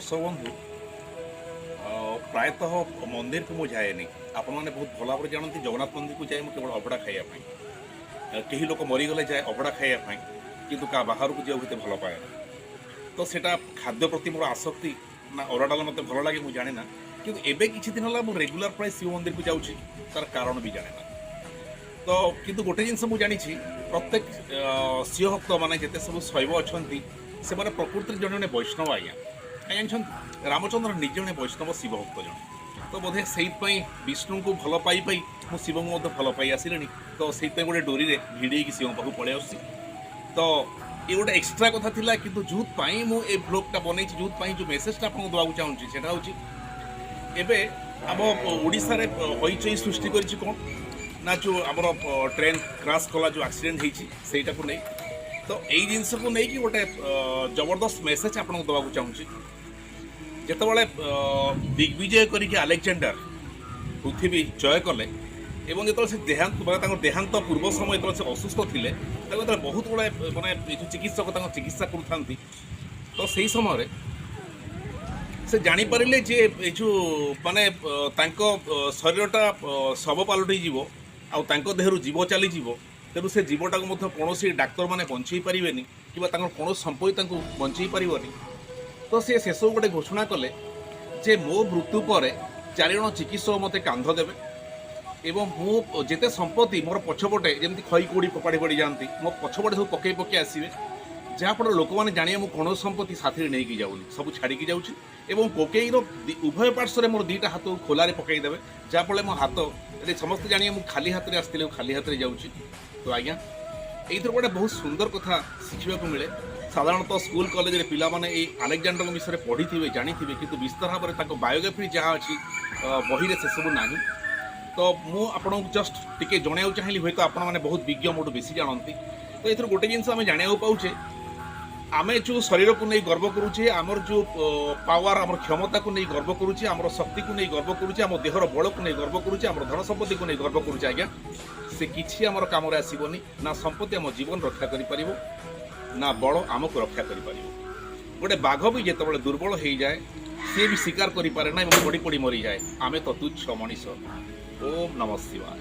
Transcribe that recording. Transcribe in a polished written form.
ଦର୍ଶକ ବନ୍ଧୁ, ପ୍ରାୟତଃ ମନ୍ଦିରକୁ ମୁଁ ଯାଏନି। ଆପଣମାନେ ବହୁତ ଭଲ ଭାବରେ ଜାଣନ୍ତି, ଜଗନ୍ନାଥ ମନ୍ଦିରକୁ ଯାଏ ମୁଁ କେବଳ ଅବଢ଼ା ଖାଇବା ପାଇଁ। କେହି ଲୋକ ମରିଗଲେ ଯାଏ ଅବଢ଼ା ଖାଇବା ପାଇଁ, କିନ୍ତୁ କାହା ବାହାରକୁ ଯିବାକୁ ଏତେ ଭଲ ପାଏ ନା। ତ ସେଇଟା ଖାଦ୍ୟ ପ୍ରତି ମୋର ଆସକ୍ତି ନା ଅରୁଆ ଡାଲମା ମୋତେ ଭଲ ଲାଗେ, ମୁଁ ଜାଣେ ନା। କିନ୍ତୁ ଏବେ କିଛି ଦିନ ହେଲା ମୁଁ ରେଗୁଲାର ପ୍ରାୟ ଶିବ ମନ୍ଦିରକୁ ଯାଉଛି, ତାର କାରଣ ବି ଜାଣେ ନା। ତ କିନ୍ତୁ ଗୋଟେ ଜିନିଷ ମୁଁ ଜାଣିଛି, ପ୍ରତ୍ୟେକ ଶିବ ଭକ୍ତ ମାନେ ଯେତେ ସବୁ ଶୈବ ଅଛନ୍ତି, ସେମାନେ ପ୍ରକୃତିରେ ଜଣେ ଜଣେ ବୈଷ୍ଣବ ଆଜ୍ଞା। କାଇଁ ଜାଣିଛନ୍ତି? ରାମଚନ୍ଦ୍ର ନିଜେ ଜଣେ ବୈଷ୍ଣବ ଶିବ ଭକ୍ତ ଜଣେ। ତ ବୋଧେ ସେଇଥିପାଇଁ ବିଷ୍ଣୁଙ୍କୁ ଭଲ ପାଇ ପାଇ ମୁଁ ଶିବଙ୍କୁ ମଧ୍ୟ ଭଲ ପାଇ ଆସିଲିଣି। ତ ସେଇଥିପାଇଁ ଗୋଟେ ଡୋରିରେ ଭିଡ଼େଇକି ଶିବଙ୍କ ପାଖକୁ ପଳେଇ ଆସୁଛି। ତ ଏ ଗୋଟେ ଏକ୍ସଟ୍ରା କଥା ଥିଲା, କିନ୍ତୁ ଯୋଉଥିପାଇଁ ମୁଁ ଏ ବ୍ଲଗ୍ଟା ବନେଇଛି, ଯୋଉଥିପାଇଁ ଯେଉଁ ମେସେଜଟା ଆପଣଙ୍କୁ ଦେବାକୁ ଚାହୁଁଛି, ସେଇଟା ହେଉଛି ଏବେ ଆମ ଓଡ଼ିଶାରେ ହଇଚଇ ସୃଷ୍ଟି କରିଛି କ'ଣ ନା ଯେଉଁ ଆମର ଟ୍ରେନ୍ କ୍ରାସ୍ କଲା, ଯେଉଁ ଆକ୍ସିଡେଣ୍ଟ ହେଇଛି, ସେଇଟାକୁ ନେଇ। ତ ଏଇ ଜିନିଷକୁ ନେଇକି ଗୋଟେ ଜବରଦସ୍ତ ମେସେଜ ଆପଣଙ୍କୁ ଦେବାକୁ ଚାହୁଁଛି। ଯେତେବେଳେ ଦିଗ୍ବିଜୟ କରିକି ଆଲେକ୍ଜାଣ୍ଡାର ପୃଥିବୀ ଜୟ କଲେ ଏବଂ ଯେତେବେଳେ ସେ ଦେହାନ୍ତ, ମାନେ ତାଙ୍କ ଦେହାନ୍ତ ପୂର୍ବ ସମୟ ଯେତେବେଳେ ସେ ଅସୁସ୍ଥ ଥିଲେ, ତାକୁ ଯେତେବେଳେ ବହୁତ ଗୁଡ଼ାଏ ମାନେ ଏ ଯେଉଁ ଚିକିତ୍ସକ ତାଙ୍କ ଚିକିତ୍ସା କରୁଥାନ୍ତି, ତ ସେଇ ସମୟରେ ସେ ଜାଣିପାରିଲେ ଯେ ଏ ଯେଉଁ ମାନେ ତାଙ୍କ ଶରୀରଟା ଶବ ପାଲଟି ଯିବ ଆଉ ତାଙ୍କ ଦେହରୁ ଜୀବ ଚାଲିଯିବ। ତେଣୁ ସେ ଜୀବଟାକୁ ମଧ୍ୟ କୌଣସି ଡାକ୍ତରମାନେ ବଞ୍ଚେଇ ପାରିବେନି କିମ୍ବା ତାଙ୍କର କୌଣସି ସମ୍ପତ୍ତି ତାଙ୍କୁ ବଞ୍ଚେଇ ପାରିବନି। ତ ସେ ଶେଷକୁ ଗୋଟେ ଘୋଷଣା କଲେ ଯେ ମୋ ମୃତ୍ୟୁ ପରେ ଚାରିଜଣ ଚିକିତ୍ସକ ମୋତେ କାନ୍ଧ ଦେବେ ଏବଂ ମୁଁ ଯେତେ ସମ୍ପତ୍ତି ମୋର ପଛପଟେ ଯେମିତି ଖଇ କୁଡ଼ି ଫୋପାଡ଼ି ଫୋପାଡ଼ି ଯାଆନ୍ତି, ମୋ ପଛପଟେ ସବୁ ପକେଇ ପକେଇ ଆସିବେ, ଯାହାଫଳରେ ଲୋକମାନେ ଜାଣିବେ ମୁଁ କୌଣସି ସମ୍ପତ୍ତି ସାଥିରେ ନେଇକି ଯାଉନି, ସବୁ ଛାଡ଼ିକି ଯାଉଛି। ଏବଂ କୋକେଇର ଉଭୟ ପାର୍ଶ୍ୱରେ ମୋର ଦୁଇଟା ହାତକୁ ଖୋଲାରେ ପକାଇ ଦେବେ, ଯାହାଫଳରେ ମୋ ହାତ ଯଦି ସମସ୍ତେ ଜାଣିବେ ମୁଁ ଖାଲି ହାତରେ ଆସିଥିଲି, ମୁଁ ଖାଲି ହାତରେ ଯାଉଛି। ତ ଆଜ୍ଞା, ଏଇଥିରୁ ଗୋଟେ ବହୁତ ସୁନ୍ଦର କଥା ଶିଖିବାକୁ ମିଳେ। ସାଧାରଣତଃ ସ୍କୁଲ କଲେଜରେ ପିଲାମାନେ ଏଇ ଆଲେକ୍ଜାଣ୍ଡରଙ୍କ ବିଷୟରେ ପଢ଼ିଥିବେ, ଜାଣିଥିବେ, କିନ୍ତୁ ବିସ୍ତାର ଭାବରେ ତାଙ୍କ ବାୟୋଗ୍ରାଫି ଯାହା ଅଛି ବହିରେ, ସେସବୁ ନାହିଁ। ତ ମୁଁ ଆପଣଙ୍କୁ ଜଷ୍ଟ ଟିକେ ଜଣାଇବାକୁ ଚାହିଁଲି। ହୁଏତ ଆପଣମାନେ ବହୁତ ବିଜ୍ଞ, ମୋଠୁ ବେଶୀ ଜାଣନ୍ତି। ତ ଏଥିରୁ ଗୋଟେ ଜିନିଷ ଆମେ ଜାଣିବାକୁ ପାଉଛେ, ଆମେ ଯେଉଁ ଶରୀରକୁ ନେଇ ଗର୍ବ କରୁଛେ, ଆମର ଯେଉଁ ପାୱାର, ଆମର କ୍ଷମତାକୁ ନେଇ ଗର୍ବ କରୁଛେ, ଆମର ଶକ୍ତିକୁ ନେଇ ଗର୍ବ କରୁଛେ, ଆମ ଦେହର ବଳକୁ ନେଇ ଗର୍ବ କରୁଛେ, ଆମର ଧନ ସମ୍ପତ୍ତିକୁ ନେଇ ଗର୍ବ କରୁଛେ, ଆଜ୍ଞା ସେ କିଛି ଆମର କାମରେ ଆସିବନି। ନା ସମ୍ପତ୍ତି ଆମ ଜୀବନ ରକ୍ଷା କରିପାରିବ, ନା ବଳ ଆମକୁ ରକ୍ଷା କରିପାରିବ। ଗୋଟେ ବାଘ ବି ଯେତେବେଳେ ଦୁର୍ବଳ ହେଇଯାଏ, ସିଏ ବି ଶିକାର କରିପାରେ ନା ଏବଂ ପଡ଼ି ପଡ଼ି ମରିଯାଏ। ଆମେ ତ ତୁଚ୍ଛ ମଣିଷ। ଓମ୍ ନମଃ ଶିବାୟ।